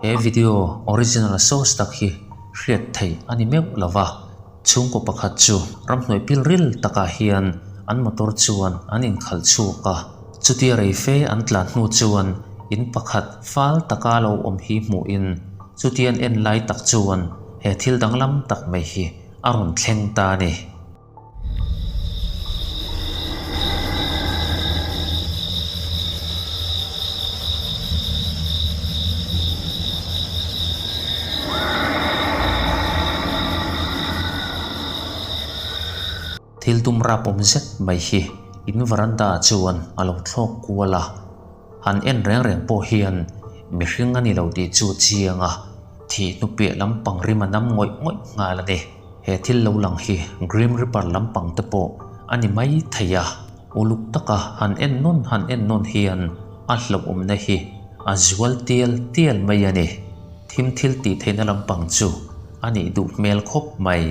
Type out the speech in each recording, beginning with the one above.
He video original source tak hi hriat theih a ni meuh lo va, chhungkaw pakhat chu ramhnuai pil ril takah hian an motor chuan an inkhalh chhuak a. Chutia rei fe an tlan hnu chuan in pakhat fal taka lo awm hi hmuhin chutia an en lai tak chuan he thil danglam tak mai hi a rawn thleng ta a ni. Thil tum rapawm zet mai hi in veranda ah chuan a lo thlawk kual a, han en reng reng pawh hian mihring a ni lo tih chu a chiang a, thih hnupiah lampang rim a nam ngawih ngawih nghal a ni. He thil lo lang hi Grim Reaper lampang te pawh a ni mai thei a, uluk taka han en nawn han en nawn hian a hlauhawmna hi a zual tial tial mai a ni. Thim thil tih theihna lampang chu a nih duh hmel khawp mai.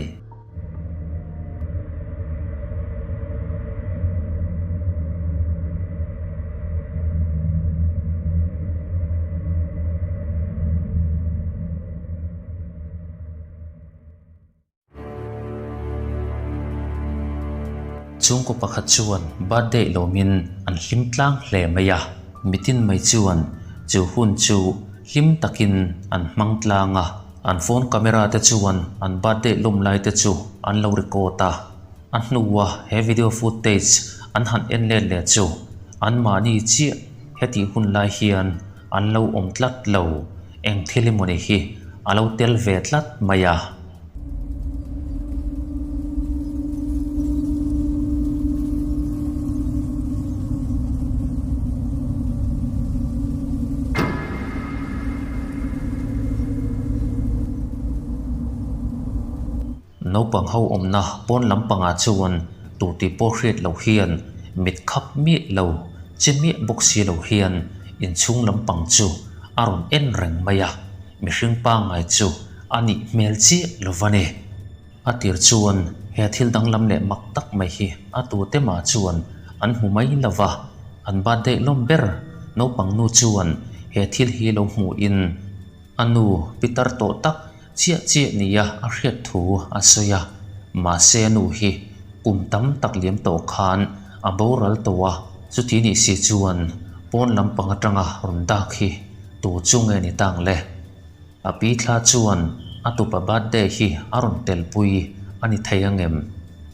Chhungkaw pakhat chuan birthday lawmin an hlim tlang hle mai a, mitin mai chuan chu hun chu hlim takin an hmang tlang a. An phone camera te chuan an birthday lawm lai te chu an lo record a, a hnua he video footage an han en let leh chu anmahni chiah hetih hun lai hian an lo awm tlat lo, eng thil emawni hi a lo tel ve tlat mai a. Naupang ho awmna pawn lampangah chuan tu tih pawh hriat loh hian mit khap miah lo, che miah bawk si lo hian inchhung lampang chu a rawn en reng mai a, mihring pangngai chu a nih hmel chiah lo va ni. A tir chuan he thil danglam leh mak tak mai hi a tute mah chuan an hmu mai lo va, an birthday lawm ber naupang nu chuan he thil hi lo hmuhin a nu pitar tawh tak chiah chiah nia a hriat thu a sawi a, mahse a nu hi kum tam tak liam tawh khan a boral tawh a, chuti nih si chuan pawn lampang atanga rawn dak hi tu chu nge ni tang le? A pi thla chuan a tupa birthday hi a rawn telpui a ni thei angem?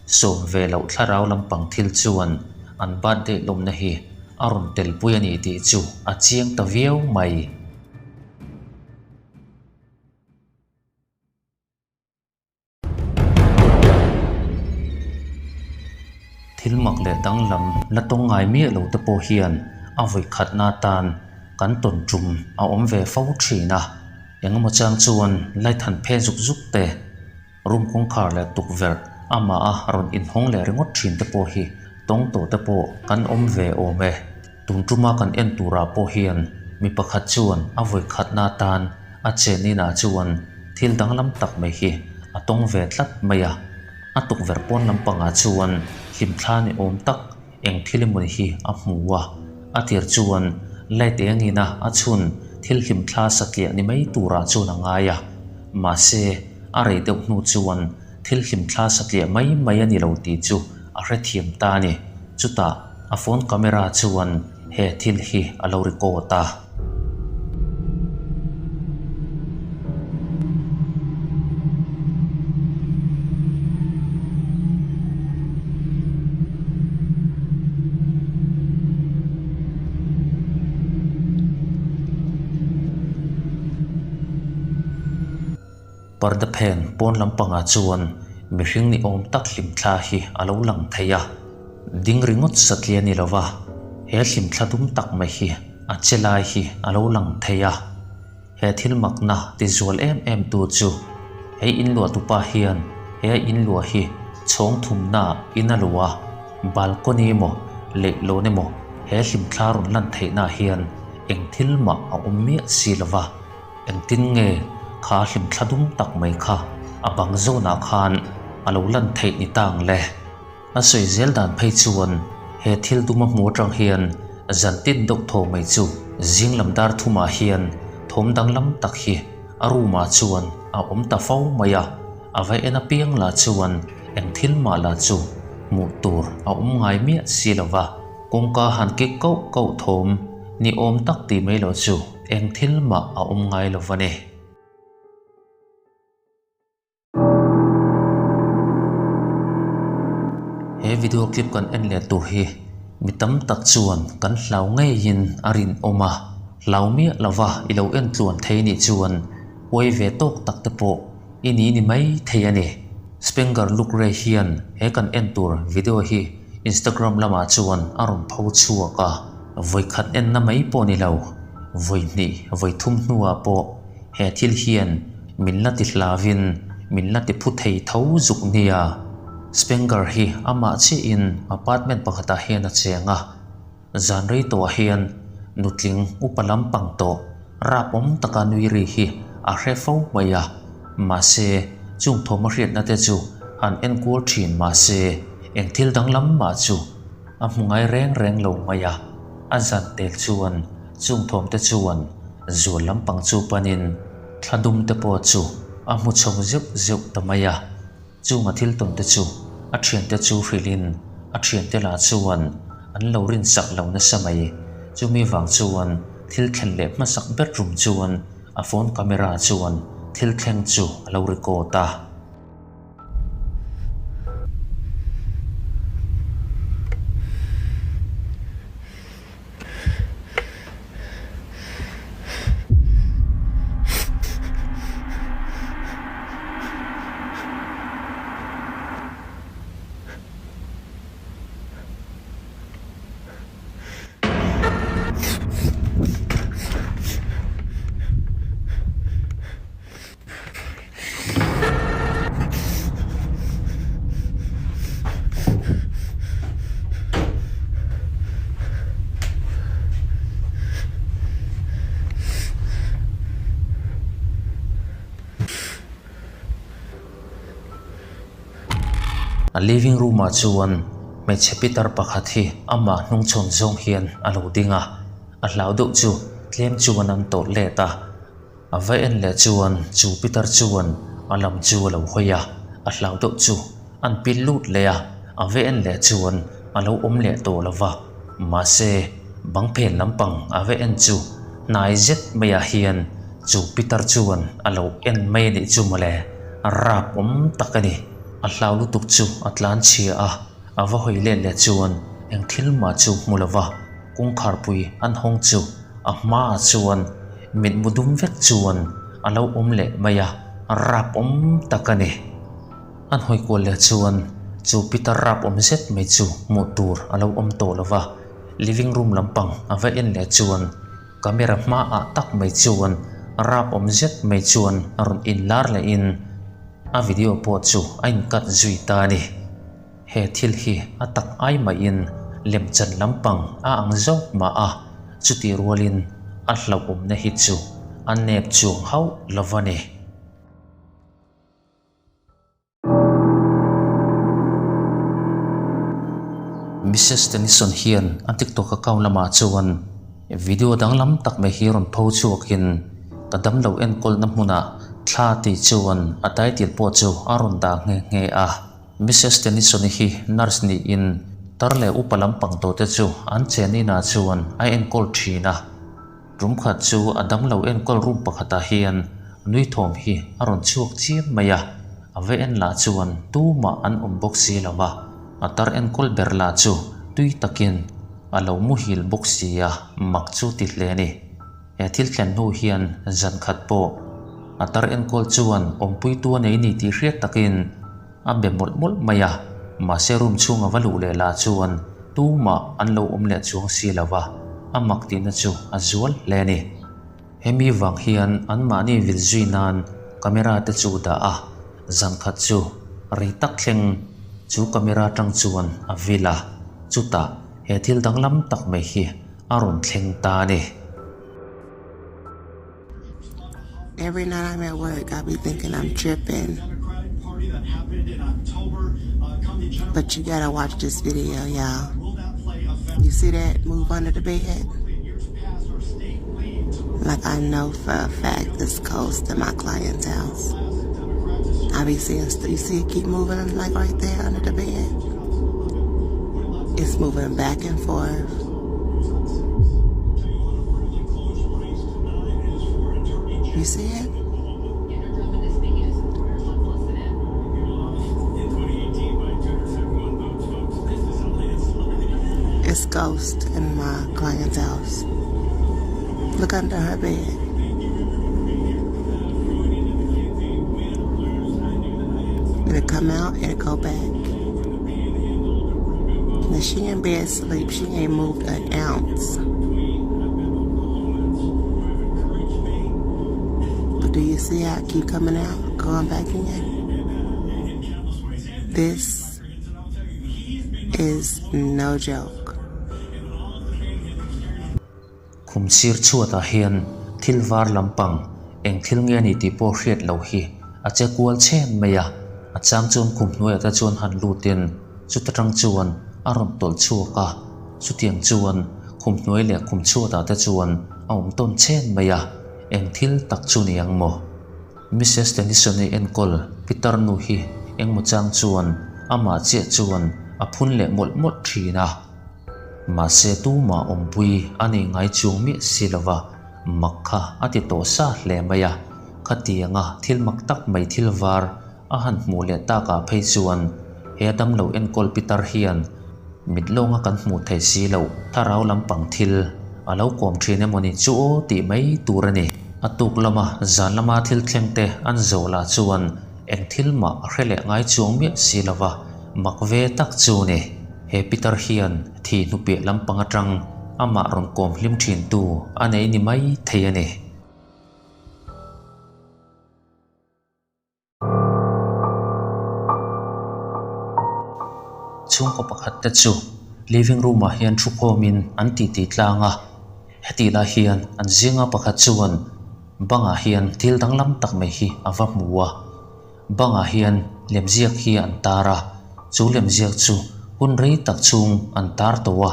Sawm ve loh thlarau lampang thil chuan an birthday lawmna hi a rawn telpui a ni tih chu a chiang ta viau mai. Thil mak leh danglam la tawng ngai miah lo te pawh hian a vawi khatna atan kan tawn tum a awm ve fo thin a. Engemaw chang chuan Laithan phe zuk zuk te, room kawngkhar leh tukverh amah a rawn inhawng leh ringawt thin te pawh hi tawng tawh te pawh kan awm ve awm e. Tun tuma kan en turah pawh hian mi pakhat chuan a vawi khatna atan a chen inah chuan thil danglam tak mai hi a tawng ve tlat mai a. A tukverh pawn lampangah chuan hlimthla ni awm tak eng thil emawni hi a hmu a. A tir chuan light eng ina a chhun thil hlimthla satliah ni mai turah chuan a ngai a. Mahse, a rei deuh hnu chuan thil hlimthla satliah mai mai a ni lo tih chu a hrethiam ta a ni. Chutah a phone camera chuan he thil hi a lo record a. Parda phen pawn lampangah chuan mihring ni awm tak hlimthla hi a lo lang thei a, ding ringawt satliah a ni lo va, he hlimthla dum tak mai hi a che lai hi a lo lang thei a. He thil makna ti zual em em tu chu he inluah tupa hian he inluah hi chhawng thumna in a luh a, balcony emaw leihlawn emaw he hlimthla rawn lan theihnaah hian eng thil mah a awm miah si lo va. Engtin nge kha hlimthla dum tak mai kha a bang zawnah khan a lo lan theih ni ta ang le? A sawi zel dan phei chuan he thil dum a hmu atang hian zan tin deuh thaw mai chu zing lam dar thumah hian thaw. Thawm danglam tak hi a room ah chuan a awm ta fo mai a, a va en apiang lah chuan eng thil mah lah chu hmuh tur a awm ngai miah si lo va, kawngka han kik koh koh thawm ni awm tak tih mai loh chu eng thil mah a awm ngai lo va ni. He video clip kan en leh tur hi mi tam tak chuan kan hlau ngeiin a rinawm a, hlau miah lova i lo en tluan thei nih chuan huai ve tawk tak te pawh i ni ni mai thei a ni. Spenger Lukre hian he kan en tur video hi Instagram lamah chuan a rawn pho chhuak a, vawikhat enna mai pawh ni lo, vawihnih vawithum hnuah pawh He thil hian min la ti hlavin min la ti phu thei tho zuk nia. Spenger hi amah chiahin apartment pakhatah hian a cheng a, zan rei tawhah hian nutling upa lampang tawh rapawm taka nui ri hi a hre fo mai a, mahse chung thawm a hriatna te chu han enkual thin mahse eng thil danglam mah chu a hmu ngai reng reng lo mai a, a zan tel chuan Chung thawmte chuan zual lampang chu panin thla dum te pawh chu a hmu chho zeuh zeuh ta mai a. Chunga thil tawnte chu a thiante chu hrilhin a thiante lah chuan an lo rinsak lo nasa mai. Chumi vang chuan thil thlen leh hmasak ber rum chuan a phone camera chuan thil thleng chu a lo record a. A living room ah chuan hmeichhe pitar pakhat hi amah hnungchhawn zawng hian a lo ding a, a hlau deuh chu tlem chuan an tawlh let a. A va en leh chuan chu pitar chuan a lam chu a lo hawi a, a hlau deuh chu an pil lut leh a, a va en leh chuan a lo awm leh tawh lo va, mahse bang phen lampang a va en chu hnai zet maiah hian chu pitar chuan a lo en mai a nih chu mawle, rap awm tak a ni, a hlau lutuk chu a tlan chhia a, a va hawi let leh chuan eng thil mah chu hmu lo va, kawngkharpui an hawng chu a hmaah chuan Mitmu dum vek chuan a lo awm leh mai a, rap awm tak a ni. An hawi kual leh chuan chu pitar rap awm zet mai chu hmuh tur a lo awm tawh lo va, living room lampang a va en leh chuan camera hmaah tak mai chuan rap awm zet mai chuan a rawn inlar lehin a video pawh chu a incut zui ta a ni. He thil hi a tak ai maiin lemchan lampang a ang zawk mah a, chutih rualin a hlauhawmna hi chu a nep chuang hauh lo va ni. Missus Tennyson hian a TikTok account lamah chuan video danglam tak mai hi rawn pho chhuakin ka damlo enkawlna hmunah thla tih chuan a title pawh chu a rawn dah nghe nghe a. Missus Tennyson-i hi nurse niin tar leh upa lampang tawhte chu an chen inah chuan a enkawl thin a. Tum khat chu a damlo enkawl room pakhatah hian nui thawm hi a rawn chhuak chiam mai a, a va en lah chuan tumah an awm bawk si lo va, a tar enkawl ber lah chu tui takin a lo muhil bawk si a, mak chu ti hle a ni. He thil thlen hnu hian zan khat pawh a tar enkawl chuan awmpuitu a nei ni tih hriat takin a be mawlh mawlh mai a, mahse room chhunga va luh leh lah chuan tumah an lo awm leh chuang si lo va, a mak tihna chu a zual hle a ni. Hemi vang hian anmahni vil zui nan camera te chu dah a, zan khat chu rei tak thleng chu camera tang chuan a vil a, chutah he thil danglam tak mai hi a rawn thleng ta a ni. Every night I'm at work, I be thinking I'm tripping. But you gotta watch this video, y'all. You see that move under the bed? Like I know for a fact it's ghost in my client's house. I be seeing, you see it keep moving like right there under the bed. It's moving back and forth. You see it? It's ghost in my client's house. Look under her bed. It'll come out, it'll go back. Now she in bed sleep. She ain't moved an ounce. But do you see how it keep coming out, going back in? This is no joke. Khum sir chhuatah hian thil var lampang eng thil nge a ni tih pawh hriat loh hi a che kual chhen mai a, a chang chuan khum hnuaiah te chuan han lutin chuta tang chuan a rawn tawlh chhuak a, chutiang chuan khum hnuai leh khum chhuatah te chuan a awm tawn chhen mai a, eng thil tak chu ni ang maw? Missus Tennyson-i enkawl Peter nu hi engmaw chang chuan amah chiah chuan a phun leh mawlh mawlh thin a. Mahse tumah awmpui a nei ngai chuang miah si lova, mak kha a ti tawh sa hle mai a. Khatianga thil mak tak mai thil var a han hmuh leh takah phei chuan he damlo enkawl Peter hian mit lawnga kan hmuh theih si loh thlarau lampang thil a lo kawm thin emawni chu aw tih mai tur a ni. A tuk lama zan lama thil thleng te an zawh lah chuan eng thil mah a hre leh ngai chuang miah si lova, mak ve tak chu ni. He Peter hian thi hnupiah lampang atang amah rawn kawm hlim thin tu a nei ni mai thei a ni. Chhungkaw pakhat te chu living room ah hian thu khawmin an titi tlang a, hetih lai hian an zinga pakhat chuan bangah hian thil danglam tak mai hi a va hmu a, bangah hian lemziak hi an tar a, chu lemziak chu hun rei tak chhung an tar tawh a,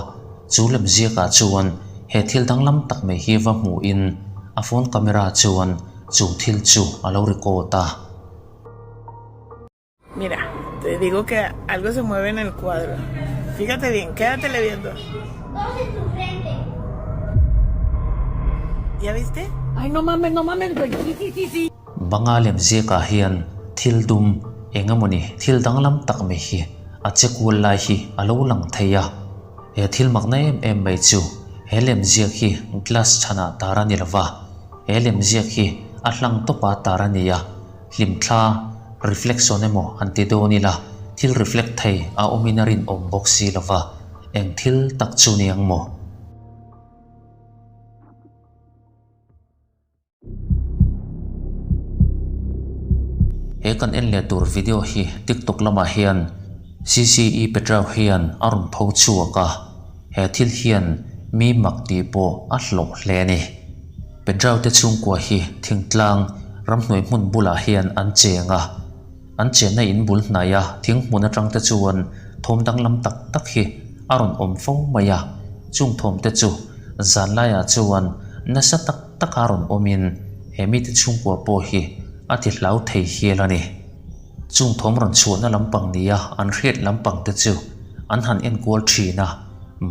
chu lemziak ah chuan he thil danglam tak mai hi va hmuhin a phone camera chuan Chu thil chu a lo record a. Mira, te digo que algo se mueve en el cuadro. Fíjate bien, quédatele viendo. Dos en tu frente. ¿Ya viste? Ay, no mames, no mames, güey. Sí, sí, sí, sí. Banga lemziakah hian thil dum eng emawni thil danglam tak mai hi a che kual lai hi a lo lang thei a. He thil makna em em mai chu he lemziak hi glass chhanah tar a ni lova. He lemziak hi a hlang tawpa tar a ni a, hlimthla, reflection emaw an ti dawn ila, thil reflect thei a awmin a rinawm bawk si lova, eng thil tak chu ni ang maw? He kan en leh tur video hi TikTok lamah hian CCE Petrao hian a rawn pho chhuak a. He thil hian mi mak tih pawh a hlawh hle a ni. Petrao te chhungkua hi thingtlang ramhnuai hmun bulah hian an cheng a. An chenna in bul hnaia thing hmun atang te chuan thawm danglam tak tak hi a rawn awm fo mai a. Chung thawm te chu zan laiah chuan nasa tak taka rawn awmin he mite chhungkua pawh hi a ti hlau thei hial a ni. Chung thawm rawn chhuahna lampang nia an hriat lampang te chu an han enkual thin a,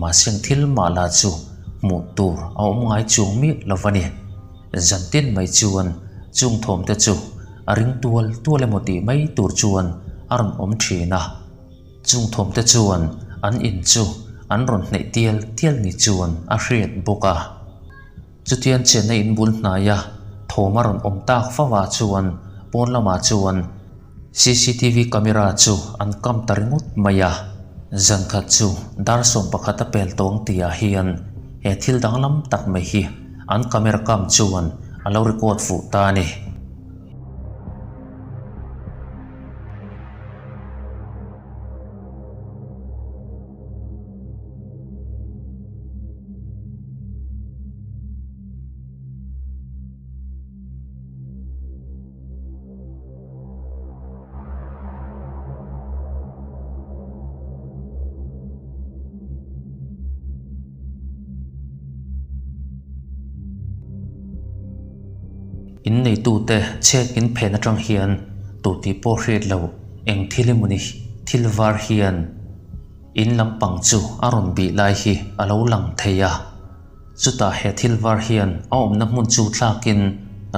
mahse ang thil mah lah chu hmuh tur a awm ngai chuang miah lo va ni. Zan tin mai chuan chung thawm te chu a ring tual tual emaw tih mai tur chuan a rawn awm thin a. Chung thawm te chuan an in chu an rawn hnaih tial tial ni chuan a hriat bawk a. Chutian chenna in bul hnaia thawm a rawn awm tak fo ah chuan pawn lamah chuan cctv camera chu an kam ta ringawt mai a. Zan khat chu dar 11 a pel tawng tihah hian he thil danglam tak mai hi an camera kam chuan a lo record fuh ta a ni. In neitute chhek in phen atang hian tu tih pawh hriat loh eng thil emawni thil var hian in lampang chu a rawn bih lai hi a lo lang thei a. Chutah he thil var hian a awmna hmun chu thlakin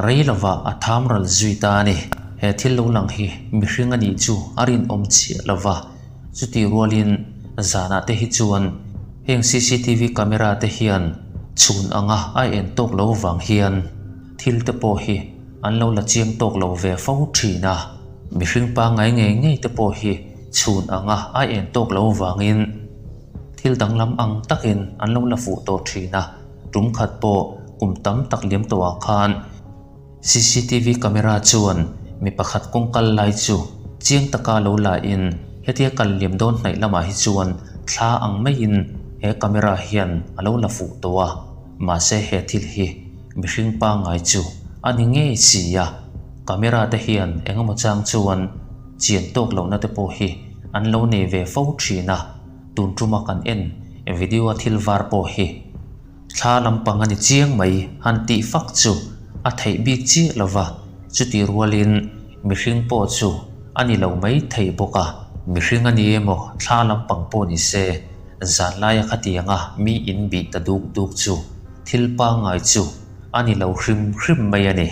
rei lovah a tham ral zui ta a ni. He thil lo lang hi mihring a nih chu a rinawm chiah lova, chutih rualin zanah te hi chuan heng cctv camera te hian chhun anga a en tawk lo vang hian thil te pawh hi an lo la chiang tawk lo ve fo thin a. Mihring pangngai ngei ngei te pawh hi chhun anga a en tawk lo vangin Thil danglam ang takin an lo la fuh tawh thin a, tum khat pawh kum tam tak liam tawhah khan cctv camera chuan mi pakhat kawng kal lai chu chiang taka lo la in hetia kal liam dawn hnaih lamah hi chuan thla ang maiin he camera hian a lo la fuh tawh a, mahse he thil hi mihring pangngai chu a ni ngei si a, camera te hian engemaw chang chuan chian tawk lohna te pawh hi an lo nei ve fo thin a. Tun tuma kan en video a thil var pawh hi thla lampang a ni chiang mai han tih fak chu a theih bik chiah lo va, chutih rualin mihring pawh chu a ni lo mai thei bawk a. Mihring a ni emaw thla lampang pawh ni se, zanlaia khatianga mi in bih ta duk duk chu thil pangngai chu a ni lo hrim hrim mai a ni.